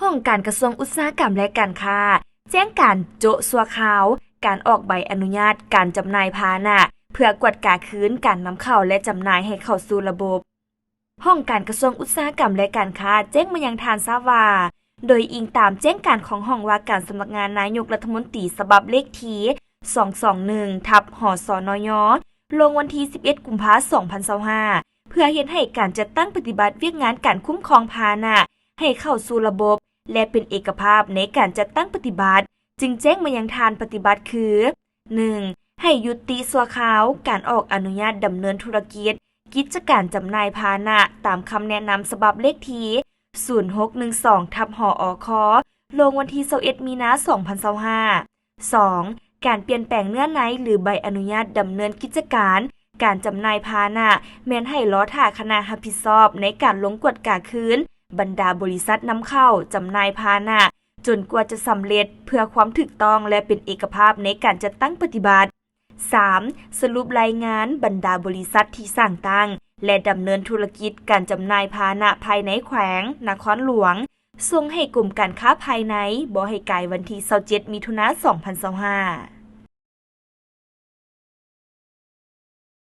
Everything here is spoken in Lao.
ຫ້ອງການກະຊວງອຸດສາຫະກຳ ແລະ ການຄ້າ ແຈ້ງການໂຈະຊົ່ວຄາວ ການອອກໃບອະນຸຍາດການຈຳໜ່າຍພາຫະນະ ເພື່ອກວດກາຄືນການນຳເຂົ້າ ແລະ ຈຳໜ່າຍໃຫ້ເຂົ້າສູ່ລະບົບ. ຫ້ອງການກະຊວງອຸດສາຫະກຳ ແລະ ການຄ້າ ແຈ້ງມາຍັງທ່ານຊາບວ່າ ໂດຍອີງຕາມແຈ້ງການຂອງຫ້ອງວ່າການສຳນັກງານນາຍົກລັດຖະມົນຕີ ສະບັບເລກທີ ສອງສອງໜຶ່ງ ທັບ ຫສນຍ ລົງວັນທີ ສິບເອັດ ກຸມພາ ສອງພັນຊາວຫ້າ ເພື່ອເຮັດໃຫ້ການຈັດຕັ້ງປະຕິບັດວຽກງານການຄຸ້ມຄອງພາຫະນະໃຫ້ເຂົ້າສູ່ລະບົບ ແລະ ເປັນເອກະພາບໃນການຈັດຕັ້ງປະຕິບັດ ຈຶ່ງແຈ້ງມາຍັງທ່ານປະຕິບັດຄື ໜຶ່ງ ໃຫ້ຍຸຕິຊົ່ວຄາວການອອກອະນຸຍາດດຳເນີນທຸລະກິດ ກິດຈະການຈຳໜ່າຍພາຫະນະ ຕາມຄຳແນະນຳສະບັບເລກທີ ສູນຫົກໜຶ່ງສອງ ທັບ ຫອຄ ລົງວັນທີ ຊາວເອັດ ມີນາ ສອງພັນຊາວຫ້າ. ສອງ ການປ່ຽນແປງເນື້ອໃນ ຫຼື ໃບອະນຸຍາດດຳເນີນກິດຈະການ ການຈຳໜ່າຍພາຫະນະ ແມ່ນໃຫ້ລໍຖ້າຄະນະຮັບຜິດຊອບໃນການລົງກວດກາຄືນ ບັນດາບໍລິສັດນຳເຂົ້າ ຈຳໜ່າຍພາຫະນະ ຈົນກວ່າຈະສຳເລັດ ເພື່ອຄວາມຖືກຕ້ອງ ແລະ ເປັນເອກະພາບໃນການຈັດຕັ້ງປະຕິບັດ. ສາມ ສະຫຼຸບລາຍງານບັນດາບໍລິສັດທີ່ສ້າງຕັ້ງ ແລະ ດຳເນີນທຸລະກິດການຈຳໜ່າຍພາຫະນະພາຍໃນແຂວງ, ນະຄອນຫຼວງ ສົ່ງໃຫ້ກົມການຄ້າພາຍໃນ ບໍ່ໃຫ້ກາຍວັນທີ ຊາວເຈັດ ມິຖຸນາ ສອງພັນຊາວຫ້າ.